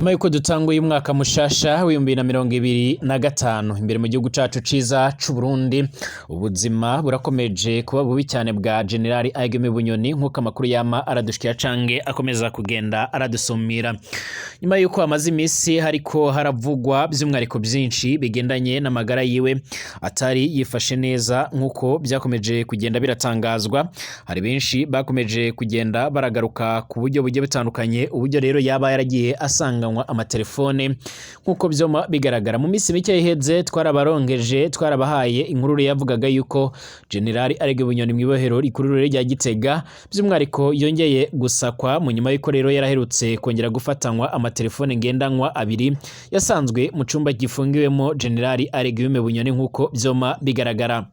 Nyuma yuko dutanguye umwaka mushasha w'2025 imbere mu gihugu cacu ciza c'Uburundi, ubuzima burakomeje kuba bubi cyane bwa General Aigeme Bunyoni, nk'uko amakuru yama aradushikira cange akomeza kugenda aradusumira. Nyuma yuko amaze imisi hariko haravugwa by'umwihariko byinshi bigendanye n'amagara yiwe atari yifashe neza, nk'uko byakomeje kugenda biratangazwa, hari benshi bakomeje kugenda baragaruka ku buryo bugiye butandukanye, uburyo rero yaba yaragiye asanganywa amatelefone, nk'uko byoma bigaragara. Mu minsi mike iheze twarabarongeje, twarabahaye inkuru yavugaga yuko General Arege Bunyoni mw'ibohero rikuru rya Gitega by'umwihariko yongeye gusakwa, mu nyuma y'uko rero yaraherutse kongera gufatanywa amatelefone ngendanwa abiri yasanzwe mu cumba gifungiwemo General Arege Bunyoni, nk'uko byoma bigaragara.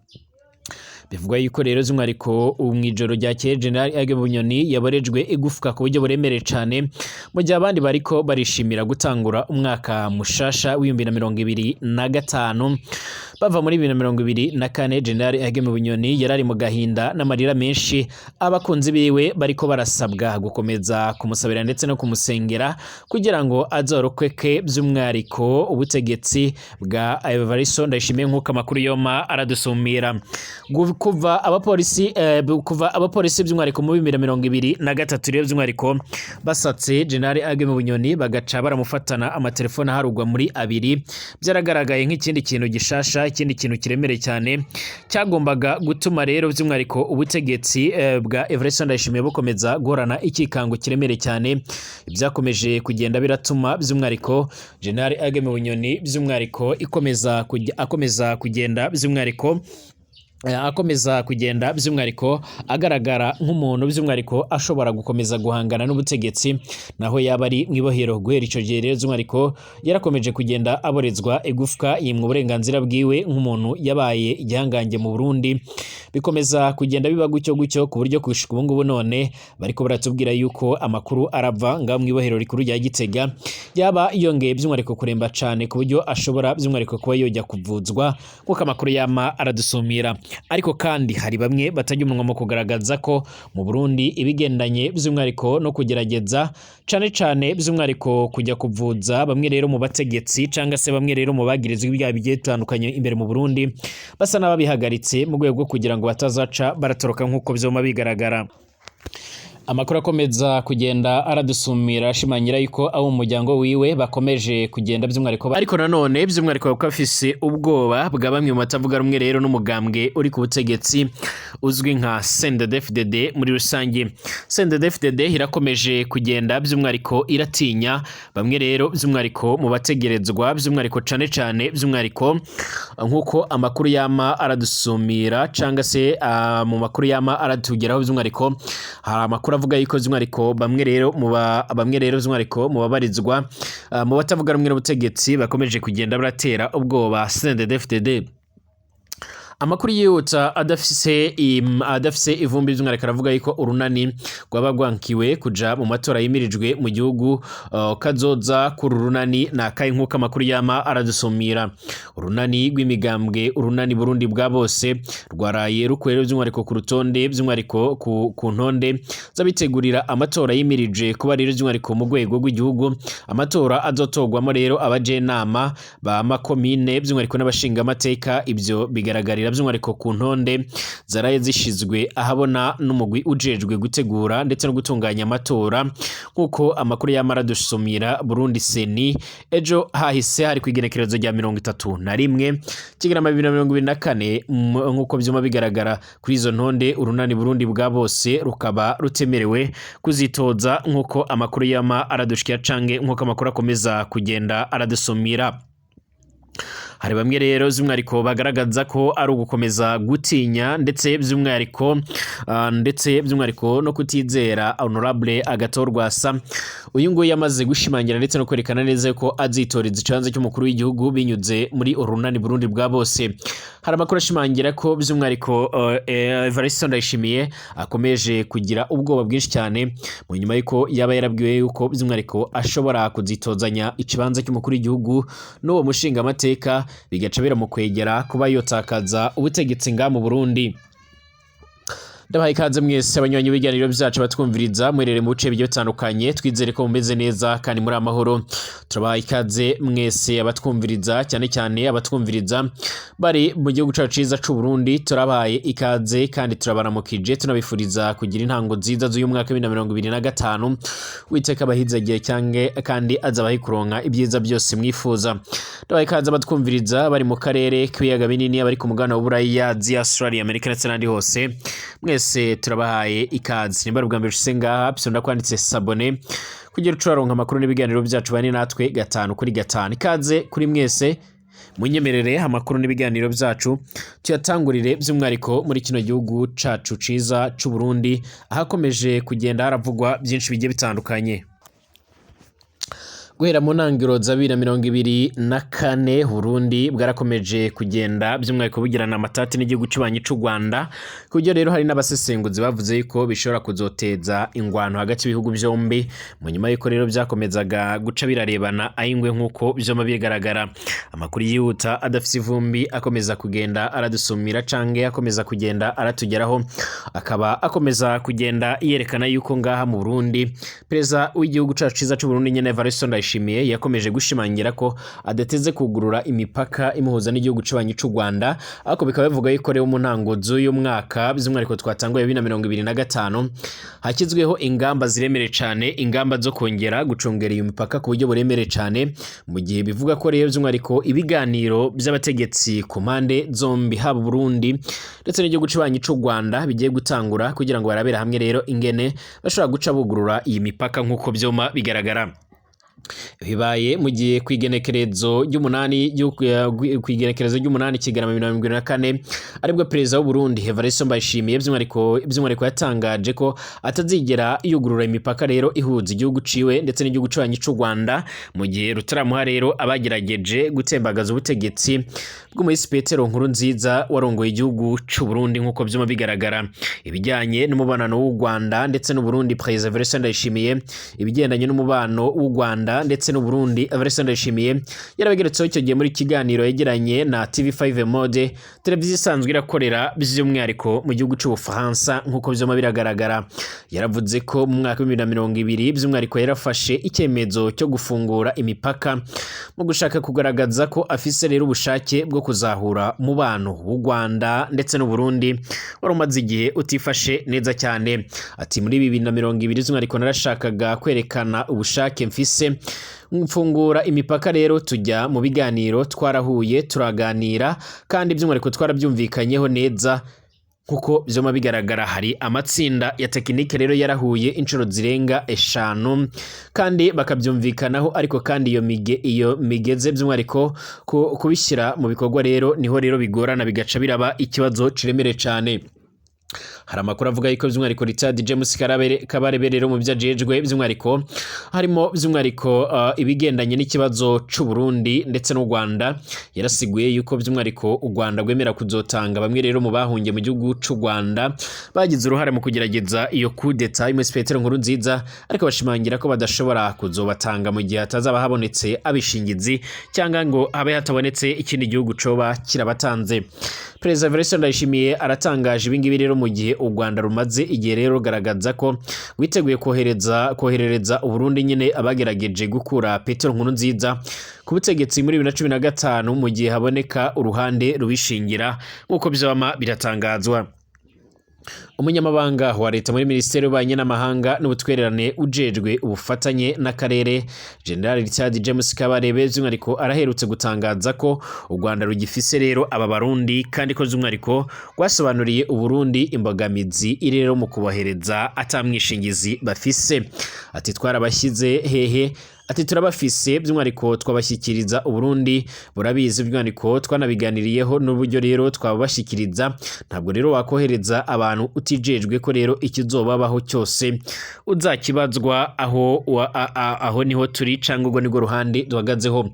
Bivugwa yuko rero by'umwihariko mw'ijoro ryakeye General Age Bunyoni yaborejwe igufwa ku buryo buremereye cane, mu gihe abandi bariko barishimira gutangura umwaka mushasha w'2025 bava muri 2024. General Age Bunyoni yarari mu gahinda n'amarira menshi, abakunzi biwe bariko barasabwa gukomeza kumusabira ndetse no kumusengera kugira ngo azorokweke by'umwihariko ubutegetsi bwa Evaristo Ndayishimiye, nk'uko amakuru yoma aradusumira. Kuva abapolisi by'umwihariko mu 2023 rero by'umwihariko basatse General Ageme Bunyoni, bagaca baramufatana amatelefone aharugwa muri abiri, byaragaragaye nk'ikindi kintu gishasha, ikindi kintu kiremereye cyane cyagombaga gutuma rero by'umwihariko ubutegetsi bwa Evariste Ndayishimiye bukomeza guhorana ikikango kiremereye cyane. Byakomeje kugenda biratuma by'umwihariko General Ageme Bunyoni by'umwihariko ikomeza akomeza kugenda by'umwihariko akomeza kugenda by'umwihariko agaragara nk'umuntu by'umwihariko ashobora gukomeza guhangana n'ubutegetsi naho yaba ari mu ibohero. Guhera ico gihe rero by'umwihariko yarakomeje kugenda aborezwa igufwa, yimwa uburenganzira bwiwe nk'umuntu yabaye igihangange mu Burundi, bikomeza kugenda biba gutyo gutyo, ku buryo gushika ubu ngubu none bariko baratubwira yuko amakuru arava ngaho mu ibohero rikuru rya Gitega yaba yongeye by'umwihariko kuremba cane, ku buryo ashobora by'umwihariko kuba yojya kuvuzwa, nk'uko amakuru yama aradusumira. Ariko kandi hari bamwe batajya umunwa mu kugaragaza ko mu Burundi ibigendanye by'umwihariko no kugerageza cane cane by'umwihariko kujya kuvuza bamwe rero mu bategetsi canga se bamwe rero mu bagirizwa ibyaha bigiye bitandukanye imbere mu Burundi, basa n'ababihagaritse mu rwego rwo kugira ngo batazaca baratoroka, nk'uko vyoma bigaragara. Amakuru akomeza kugenda aradusumira ashimangira yuko abo mu muryango wiwe bakomeje kugenda by'umwihariko, ariko nanone by'umwihariko bakaba bafise ubwoba bwa bamwe mu batavuga rumwe rero n'umugambwe uri ku butegetsi uzwi nka CNDD-FDD muri rusange. CNDD-FDD irakomeje kugenda by'umwihariko iratinya bamwe rero by'umwihariko mu bategerezwa, by'umwihariko cane cane by'umwihariko nk'uko amakuru yama aradusumira canga se mu makuru yama aratugeraho, by'umwihariko hari amakuru avuga yuko by'umwihariko bamwe rero by'umwihariko mu babarizwa mu batavuga rumwe n'ubutegetsi bakomeje kugenda baratera ubwoba CNDD-FDD. Amakuru yihuta adafise ivumbi by'umwihariko aravuga yuko urunani rwaba rwankiwe kuja mu matora yimirijwe mu gihugu. Kazoza kuri urunani ni akahe? Nk'uko amakuru yama aradusumira, urunani rw'imigambwe Urunani Burundi bwa bose rwaraye rukuye rero by'umwihariko ku rutonde, by'umwihariko ku ntonde z'abitegurira amatora yimirije kuba rero by'umwihariko mu rwego rw'igihugu, amatora azotorwamo rero abajenama ba makomine by'umwihariko n'abashingamateka. Ibyo bigaragarira by'umwihariko ku ntonde zaraye zishizwe ahabona n'umugwi ujejwe gutegura ndetse no gutunganya amatora, nk'uko amakuru yamara dusumira Burundi CENI. Ejo hahise hari kw'igenekerezo rya 31 Kigarama 2024, nk'uko vyuma bigaragara kuri izo ntonde, Urunani Burundi bwa bose rukaba rutemerewe kuzitoza, nk'uko amakuru yama aradushikira canke nk'uko amakuru akomeza kugenda aradusumira. Hari bamwe rero by'umwihariko bagaragaza ko ari ugukomeza gutinya ndetse by'umwihariko no kutizera Honorable Agathon Rwasa. Uyu nguyu yamaze gushimangira ndetse no kwerekana neza ko azitoreza ikibanza cy'umukuru w'igihugu binyuze muri Urunani Burundi bwa bose. Hari amakuru ashimangira ko by'umwihariko Evariste Ndayishimiye akomeje kugira ubwoba bwinshi cyane, mu nyuma y'uko yaba yarabwiwe yuko by'umwihariko ashobora kuzitozanya ikibanza cy'umukuru w'igihugu n'uwo mushingamateka, bigaca biramukwegera kuba yotakaza ubutegetsi nga mu Burundi. Ndabahaye ikaze mwese abanywanyi b'ibiganiro byacu batwumviriza mwerere mu bice bigiye bitandukanye, twizere ko mumeze neza kandi muri amahoro. Turabahaye ikaze mwese abatwumviriza, cyane cyane abatwumviriza bari mu gihugu cacu ciza c'u Burundi. Turabahaye ikaze kandi turabaramukije, tunabifuriza kugira intango nziza z'uyu mwaka wa 2025. Witeka abahizagiye cyange kandi azabahe kuronka ibyiza byose mwifuza. Ndabahaye ikaze abatwumviriza bari mu karere k'ibiyaga binini, abari ku mugabane w'Uburaya, Aziya, Australia, Amerika ndetse n'ahandi hose, mwese turabahaye ikaze. Nimba ari ubwa mbere ushitse ngaha, psonda kwanditse s'abonner kugira uce amakuru n'ibiganiro byacu, bane natwe gatanu kuri gatanu. Ikaze kuri mwese. Munyemerere amakuru n'ibiganiro byacu tuyatangurire by'umwihariko muri kino gihugu cacu ciza c'u Burundi, ahakomeje kugenda haravugwa byinshi bigiye bitandukanye. Guhera mu ntangiriro za 2024, Burundi bwarakomeje kugenda by'umwihariko bugirana amatati n'igihugu cy'ubanyi c'u Rwanda, ku buryo rero hari n'abasesenguzi bavuze yuko bishobora kuzoteza ingwano hagati y'ibihugu byombi, mu nyuma y'uko rero byakomezaga guca birarebana ayingwe nk'uko vyoma bigaragara. Amakuru yihuta adafise ivumbi akomeza kugenda aradusumira canke akomeza kugenda aratugeraho, akaba akomeza kugenda yerekana yuko ngaha mu Burundi, perezida w'igihugu cacu ciza c'u Burundi nyene Evariste Ndayishimiye yakomeje gushimangira ko adateze kugurura imipaka imuhuza n'igihugu c'abanyi c'u Rwanda, ariko bikaba bivuga yuko rero mu ntango z'uyu mwaka, by'umwihariko twatanguye 2025, hashyizweho ingamba ziremereye cane, ingamba zo kongera gucungera iyo mipaka ku buryo buremereye cane, mu gihe bivuga ko rero by'umwihariko ibiganiro by'abategetsi ku mpande zombi, haba Burundi ndetse n'igihugu c'abanyi c'u Rwanda, bigiye gutangura kugira ngo barabere hamwe rero ingene bashobora guca bugurura iyi mipaka nk'uko vyoma bigaragara. Bibaye mu gihe kw'igenekerezo ry'umunani Kigarama 2024, aribwo perezida w'u Burundi Evariste Ndayishimiye by'umwihariko yatangaje ko atazigera yugurura imipaka rero ihuza igihugu ciwe ndetse n'igihugu c'abanyi c'u Rwanda, mu gihe rutaramuha rero abagerageje gutembagaza ubutegetsi bw'umuhisi Petero Nkurunziza warongoye igihugu c'u Burundi nk'uko vyuma bigaragara. Ibijyanye n'umubano w'u Rwanda ndetse n'u Burundi, perezida Evariste Ndayishimiye, ibigendanye n'umubano w'u Rwanda ndetse n'u Burundi, Evariste Ndayishimiye yarabigeretseho icyo gihe muri kiganiro yegeranye na TV5 Mode, televiziyo isanzwe irakorera by'umwihariko mu gihugu c'Ubufaransa nk'uko vyuma biragaragara. Yaravuze ko mu mwaka wa 2020 by'umwihariko yarafashe icyemezo cyo gufungura imipaka mu gushaka kugaragaza ko afise rero ubushake bwo kuzahura umubano w'u Rwanda ndetse n'u Burundi wari umaze igihe utifashe neza cyane. Ati muri 2020 by'umwihariko narashakaga kwerekana ubushake mfise, mfungura imipaka rero tujya mu biganiro, twarahuye turaganira kandi by'umwihariko twarabyumvikanyeho neza kuko vyoma bigaragara. Hari amatsinda ya tekinike rero yarahuye inshuro zirenga eshanu kandi bakabyumvikanaho, ariko kandi iyo migeze by'umwihariko kubishyira mu bikorwa rero niho rero bigorana, bigaca biraba ikibazo ciremereye cane. Hari amakuru avuga yuko by'umwihariko Richard James Kabarebe rero mu byo ajejwe by'umwihariko harimo by'umwihariko ibigendanye n'ikibazo c'u Burundi ndetse n'u Rwanda. Yarasiguye yuko by'umwihariko u Rwanda rwemera kuzotanga bamwe rero mu bahungiye mu gihugu c'u Rwanda bagize uruhare mu kugerageza iyo coup d'etat y'umusi Petero Nkurunziza, ariko bashimangira ko badashobora kuzobatanga mu gihe hatazaba habonetse abishingizi cyangwa ngo habe hatabonetse ikindi gihugu coba kirabatanze. Perezida Evariste Ndayishimiye aratangaje ibingibi rero mu gihe u Rwanda rumaze igihe rero rugaragaza ko rwiteguye koherereza Uburundi nyine abagerageje gukura Petero Nkurunziza ku butegetsi muri 2015, mu gihe haboneka uruhande rubishingira nk'uko vyama biratangazwa. Umunyamabanga wa leta muri minisiteri y'ububanyi n'amahanga n'ubutwererane ujejwe ubufatanye n'akarere, General Richard James Kabarebe, by'umwihariko araherutse gutangaza ko u Rwanda rugifise rero aba Barundi, kandi ko by'umwihariko rwasobanuriye Uburundi imbogamizi iri rero mu kubohereza atamwishingizi bafise. Ati twarabashyize hehe? Ati turabafise, by'umwihariko twabashyikiriza Uburundi burabizi, by'umwihariko twanabiganiriyeho n'uburyo rero twabashyikiriza. Ntabwo rero wakohereza abantu utijejwe ko rero ikizobabaho cyose uzakibazwa. Aho niho turi cyangwa ubwo nirwo ruhande duhagazeho.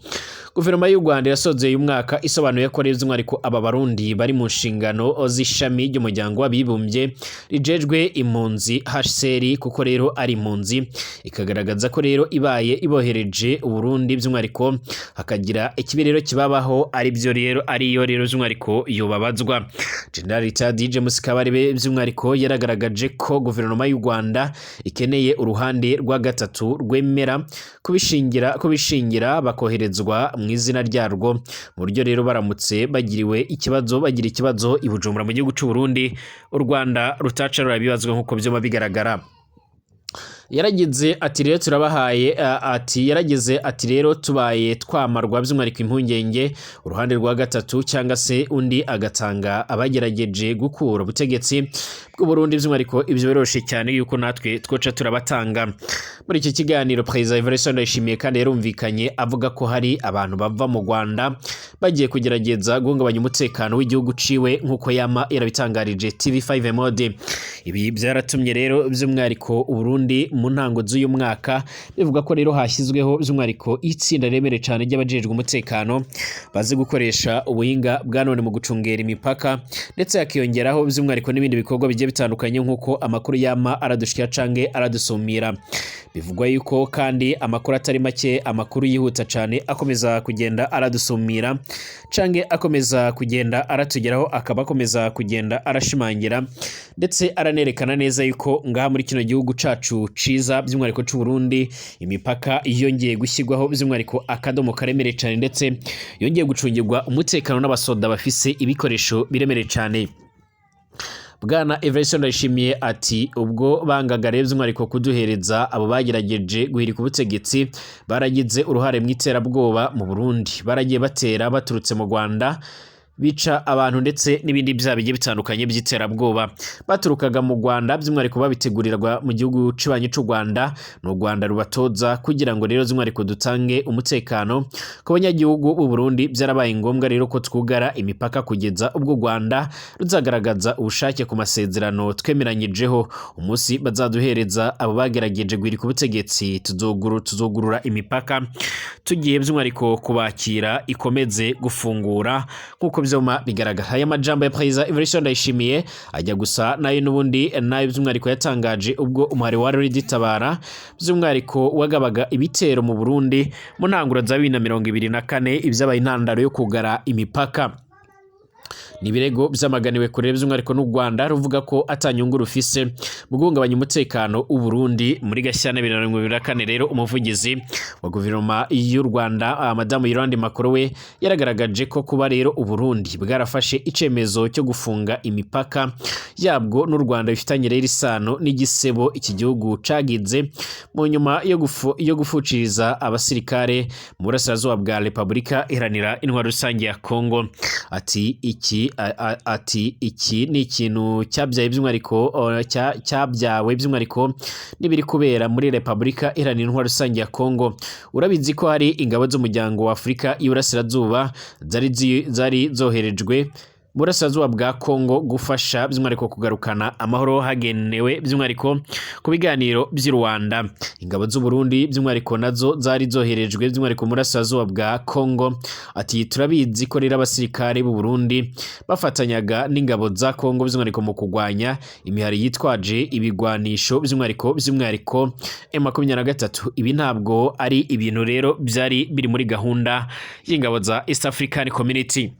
Guverinoma y'u Rwanda yasoze uyu mwaka isobanuye ko rero by'umwihariko aba Barundi bari mu nshingano z'ishami ry'umuryango w'abibumbye rijejwe impunzi HCR, kuko rero ari impunzi, ikagaragaza ko rero ibaye ibohereje yohereje Uburundi by'umwihariko hakagira ikibi rero kibabaho, ari byo rero ariyo rero by'umwihariko yobabazwa. General Richard James Kabarebe by'umwihariko yaragaragaje ko guverinoma y'u Rwanda ikeneye uruhande rwa gatatu rwemera kubishingira bakoherezwa mu izina ryarwo, mu buryo rero baramutse bagiriwe ikibazo, bagira ikibazo i Bujumbura mu gihugu c'u Burundi, u Rwanda rutaca rurabibazwa nk'uko vyoma bigaragara. Yaragize ati rero turabahaye, ati yaragize ati rero tubaye twamarwa by'umwihariko impungenge uruhande rwa gatatu cyangwa se undi agatanga abagerageje gukura ubutegetsi bw'u Burundi, by'umwihariko ibyo biroroshe cyane yuko natwe twoca turabatanga. Muri iki kiganiro Perezida Evariste Ndayishimiye kandi yarumvikanye avuga ko hari abantu bava mu Rwanda bagiye kugerageza guhungabanya umutekano w'igihugu ciwe, nk'uko yama yarabitangarije TV5 Mode. Ibi byaratumye rero by'umwihariko Uburundi mu ntango z'uyu mwaka bivuga ko rero hashyizweho by'umwihariko itsinda remereye cyane ry'abajejwe umutekano bazi gukoresha ubuhinga bwa none mu gucungera imipaka, ndetse hakiyongeraho by'umwihariko n'ibindi bikorwa bigiye bitandukanye, nk'uko amakuru yama aradushikira canke aradusumira. Bivugwa yuko kandi amakuru atari make, amakuru yihuta cyane akomeza kugenda aradusumira canke akomeza kugenda aratugeraho, akaba akomeza kugenda arashimangira ndetse aranerekana neza yuko ngaha muri kino gihugu cacu ciza by'umwihariko c'u Burundi imipaka yongeye gushyirwaho by'umwihariko akadomo karemereye cyane, ndetse yongeye gucungirwa umutekano n'abasoda bafise ibikoresho biremereye cyane. Bwana Evariste Ndayishimiye ati ubwo bangaga rero by'umwihariko kuduhereza abo bagerageje guhirika ubutegetsi, baragize uruhare mu iterabwoba mu Burundi, baragiye batera baturutse mu Rwanda, bica abantu ndetse n'ibindi byaha bigiye bitandukanye by'iterabwoba baturukaga mu Rwanda, by'umwihariko babitegurirwa mu gihugu cibanyi c'u Rwanda. Ni u Rwanda rubatoza kugira ngo rero by'umwihariko dutange umutekano ku banyagihugu b'u Burundi. Byarabaye ngombwa rero ko twugara imipaka kugeza ubwo u Rwanda ruzagaragaza ubushake ku masezerano twemeranyijeho. Umunsi bazaduhereza abo bagerageje guhirika ubutegetsi, tuzugurura imipaka tugiye by'umwihariko kubakira, ikomeze gufungura nk'uko vyoma bigaragara. Aya majambo ya Perezida Evariste Ndayishimiye ajya gusa nayo n'ubundi nayo by'umwihariko yatangaje ubwo umuhari wa Red Tabara by'umwihariko wagabaga ibitero mu Burundi mu ntanguro za 2024, ibyabaye intandaro yo kugara imipaka. Ni ibirego byamaganiwe kure by'umwihariko n'u Rwanda, ruvuga ko atanyungu rufise mu guhungabanya umutekano w'u Burundi. Muri Gashyantare 2024 rero umuvugizi wa guverinoma y'u Rwanda, Madamu Yolande Makolo, we yaragaragaje ko kuba rero u Burundi bwarafashe icemezo cyo gufunga imipaka yabwo n'u Rwanda bifitanye rero isano n'igisebo iki gihugu cagize mu nyuma yo gufuciriza abasirikare mu burasirazuba bwa Repubulika Iharanira Intwaro Rusange ya Kongo. Ati iki ni ikintu cyabyaye by'umwihariko, cyabyawe by'umwihariko n'ibiri kubera muri Repubulika Iharanira Intwaro Rusange ya Kongo. Urabizi ko hari ingabo z'umuryango wa Afurika y'Iburasirazuba zari zoherejwe mu burasirazuba bwa Kongo gufasha by'umwihariko kugarukana amahoro hagenewe by'umwihariko ku biganiro by'i Rwanda. Ingabo z'u Burundi by'umwihariko nazo zari zoherejwe by'umwihariko mu burasirazuba bwa Kongo. Ati turabizi ko rero abasirikare b'u Burundi bafatanyaga n'ingabo za Kongo by'umwihariko mu kurwanya imihari yitwaje ibigwanisho by'umwihariko M23. Ibi ntabwo ari ibintu rero byari biri muri gahunda y'ingabo za East African Community.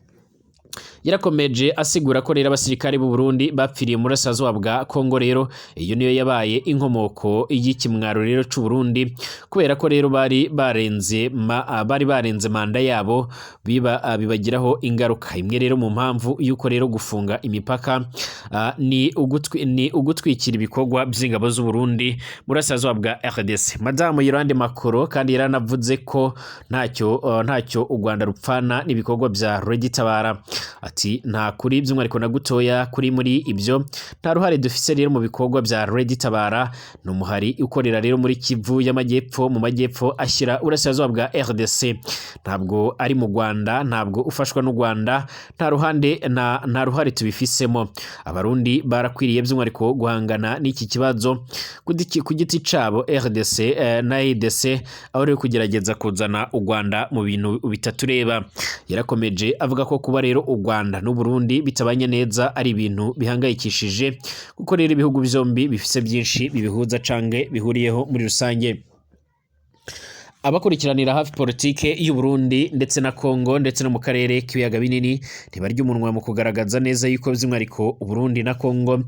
Yarakomeje asigura ko rero abasirikare b'u Burundi bapfiriye mu burasirazuba bwa Kongo, rero iyo niyo yabaye inkomoko y'ikimwaro rero c'u Burundi, kubera ko rero bari barenze manda yabo, biba bibagiraho ingaruka. Imwe rero mu mpamvu y'uko rero gufunga imipaka ni ugutwikira ibikorwa by'ingabo z'u Burundi mu burasirazuba bwa RDC. Madamu Yolande Makolo kandi yaranavuze ko ntacyo u Rwanda rupfana n'ibikorwa bya Red Tabara. Ati nta kuri by'umwihariko na gutoya kuri muri ibyo, nta ruhare dufise rero mu bikorwa bya Red Tabara. Ni umuhari ukorera rero muri Kivu y'Amajyepfo, mu majyepfo ashyira uburasirazuba bwa RDC, ntabwo ari mu Rwanda, ntabwo ufashwa n'u Rwanda, nta ruhande nta ruhare tubifisemo. Abarundi barakwiriye by'umwihariko guhangana n'iki kibazo ku giti cabo, RDC na ADC, aho rero kugerageza kuzana u Rwanda mu bintu bitatureba. Yarakomeje avuga ko kuba rero u Rwanda n'u Burundi bitabanye neza ari ibintu bihangayikishije, kuko rero ibihugu byombi bifise byinshi bibihuza canke bihuriyeho muri rusange. Abakurikiranira hafi politike y'u Burundi ndetse na Kongo ndetse no mu karere k'ibiyaga binini ntibarya umunwa mu kugaragaza neza yuko by'umwihariko Burundi na Kongo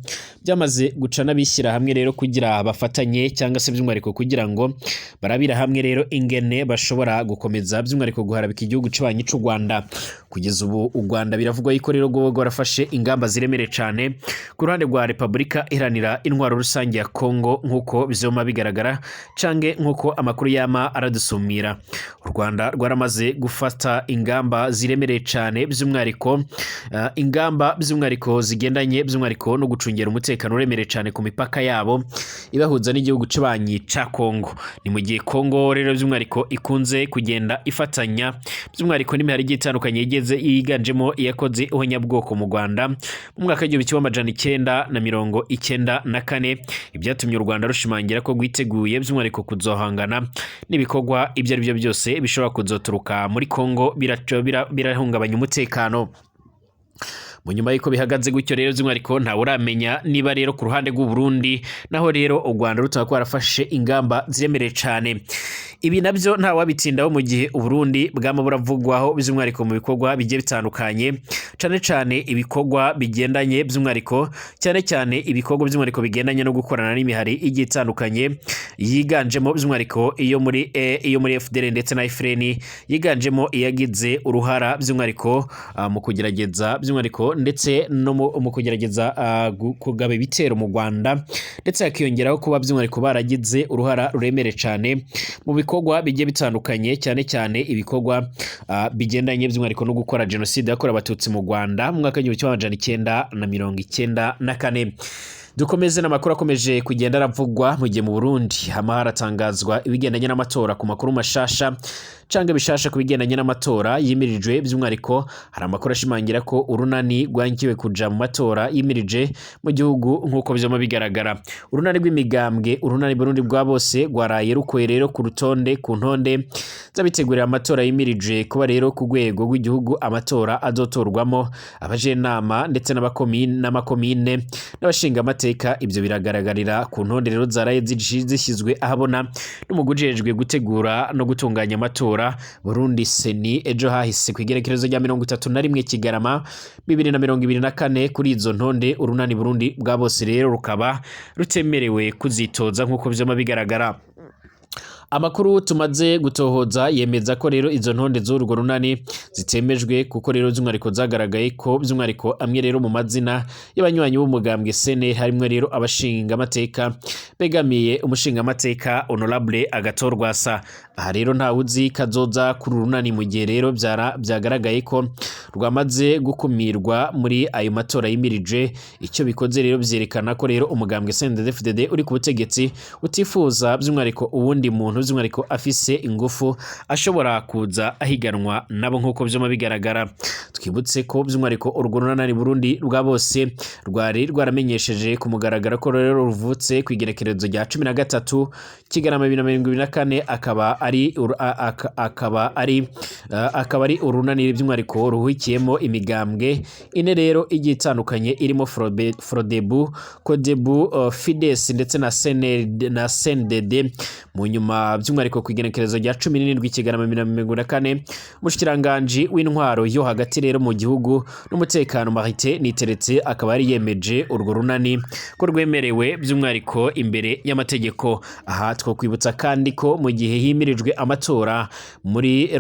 byamaze guca n'abishyira hamwe rero kugira bafatanye, cyangwa se by'umwihariko kugira ngo barabira hamwe rero ingene bashobora gukomeza by'umwihariko guharabika igihugu cy'abanyi cy'u Rwanda. Kugeza ubu u Rwanda biravugwa yuko rero rwoba rwarafashe ingamba ziremereye cyane ku ruhande rwa Repubulika Iharanira Intwaro Rusange ya Kongo, nk'uko bizoma bigaragara cange nk'uko amakuru yama aradusumira. U Rwanda rwaramaze gufata ingamba ziremereye cyane, by'umwihariko ingamba by'umwihariko zigendanye by'umwihariko no gucungera umutekano uremereye cyane ku mipaka yabo ibahuza n'igihugu cy'abanyi ca Kongo. Ni mu gihe Kongo rero by'umwihariko ikunze kugenda ifatanya by'umwihariko n'imihari igiye itandukanye igeze yiganjemo iyakoze ihonyabwoko mu Rwanda mu mwaka w'1994, ibyatumye u Rwanda rushimangira ko rwiteguye by'umwihariko kuzohangana n'ibikorwa ibyo ari byo byose bishobora kuzoturuka muri Kongo birahungabanya umutekano. Mu nyuma y'uko bihagaze gutyo rero by'umwihariko ntawe uramenya niba rero ku ruhande rw'u Burundi naho rero u Rwanda rutaba rwarafashe ingamba ziremereye cyane. Ibi nabyo ntawabitindaho mu gihe u Burundi bwama buravugwaho by'umwihariko mu bikorwa bigiye bitandukanye, cyane cyane ibikorwa bigendanye by'umwihariko, cyane cyane ibikorwa by'umwihariko bigendanye no gukorana n'imihari igiye itandukanye yiganjemo by'umwihariko iyo muri FDL ndetse na FRN, yiganjemo iyagize uruhara by'umwihariko mu kugerageza by'umwihariko ndetse no mu kugerageza kugaba ibitero mu Rwanda, ndetse hakiyongeraho kuba by'umwihariko baragize uruhara ruremereye cyane mu bikorwa bigiye bitandukanye, cyane cyane ibikorwa bigendanye by'umwihariko no gukora jenoside yakorewe Abatutsi mu Rwanda mu mwaka w'1994. Dukomeze n'amakuru akomeje kugenda aravugwa mu gihe mu Burundi hama haratangazwa ibigendanye n'amatora. Ku makuru mashasha canke bishasha ku bigendanye n'amatora yimirijwe, by'umwihariko hari amakuru ashimangira ko urunani rwangiwe kuja mu matora yimirije mu gihugu nk'uko vyama bigaragara. Urunani rw'imigambwe Urunani Burundi bwa bose rwaraye rukuye rero ku rutonde ku ntonde z'abitegurira amatora yimirije kuba rero ku rwego rw'igihugu, amatora azotorwamo abajenama ndetse n'amakomine n'abashingamateka. Ibyo biragaragarira ku ntonde rero zaraye zishyizwe ahabona n'umugwi ujejwe gutegura no gutunganya amatora Burundi CENI ejo hahise ku igerekerezo rya 31 Kigarama 2024. Kuri izo ntonde Urunani Burundi bwa bose rero rukaba rutemerewe kuzitoza nk'uko vyama bigaragara. Amakuru tumaze gutohoza yemeza ko rero izo ntonde z'urwo runani zitemejwe, kuko rero by'umwihariko zagaragaye ko by'umwihariko amwe rero mu mazina y'abanywanyi b'umugambwe CNL harimwo rero abashingamateka begamiye umushingamateka Honorable Agathon Rwasa. Aha rero ntawe uzi kazoza kuri uru runani mu gihe rero byagaragaye ko rwamaze gukumirwa muri ayo matora yimirije. Icyo bikoze rero byerekana ko rero umugambwe CNDD-FDD uri ku butegetsi utifuza by'umwihariko uwundi muntu by'umwihariko afise ingufu ashobora kuza ahiganwa nabo nk'uko vyama bigaragara. Twibutse ko by'umwihariko urwo runani Burundi rwa bose rwari rwaramenyesheje ku mugaragaro ko rero ruvutse ku igerekerezo rya 13 Kigarama 2024, akaba ari urunani by'umwihariko ruhukiyemo imigambwe ine rero igiye itandukanye irimo Frodebu, Kodebu, Fides ndetse na CNL na CNDD. Mu nyuma by'umwihariko ku igenekerezo rya 17 Kigarama 2024, umushikiranganji w'intwaro yo hagati rero mu gihugu n'umutekano Martin Niteretse akaba yari yemeje urwo runani ko rwemerewe by'umwihariko imbere y'amategeko. Aha twokwibutsa kandi ko mu gihe himirijwe amatora muri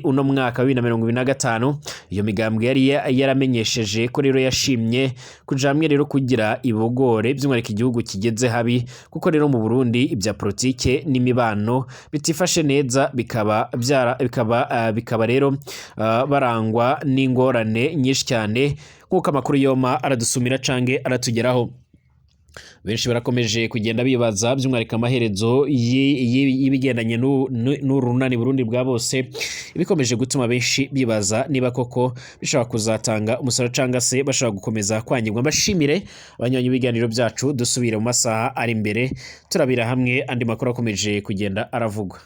uno mwaka wa 2025, iyo migambwe yari yaramenyesheje ko rero yashimye kuja hamwe rero kugira ibogore by'umwihariko igihugu kigeze habi, kuko rero mu Burundi ibya politike n'imibano bitifashe neza, bikaba rero barangwa n'ingorane nyinshi cyane nk'uko amakuru yoma aradusumira cange aratugeraho. Benshi barakomeje kugenda bibaza by'umwihariko amaherezo y'ibigendanye n'uru runani Burundi bwa bose, ibikomeje gutuma benshi bibaza niba koko bishobora kuzatanga umusaruro cyangwa se bashobora gukomeza kwangirwa. Mbashimire abanywanyi b'ibiganiro byacu, dusubire mu masaha ari imbere turabira hamwe andi makuru akomeje kugenda aravugwa.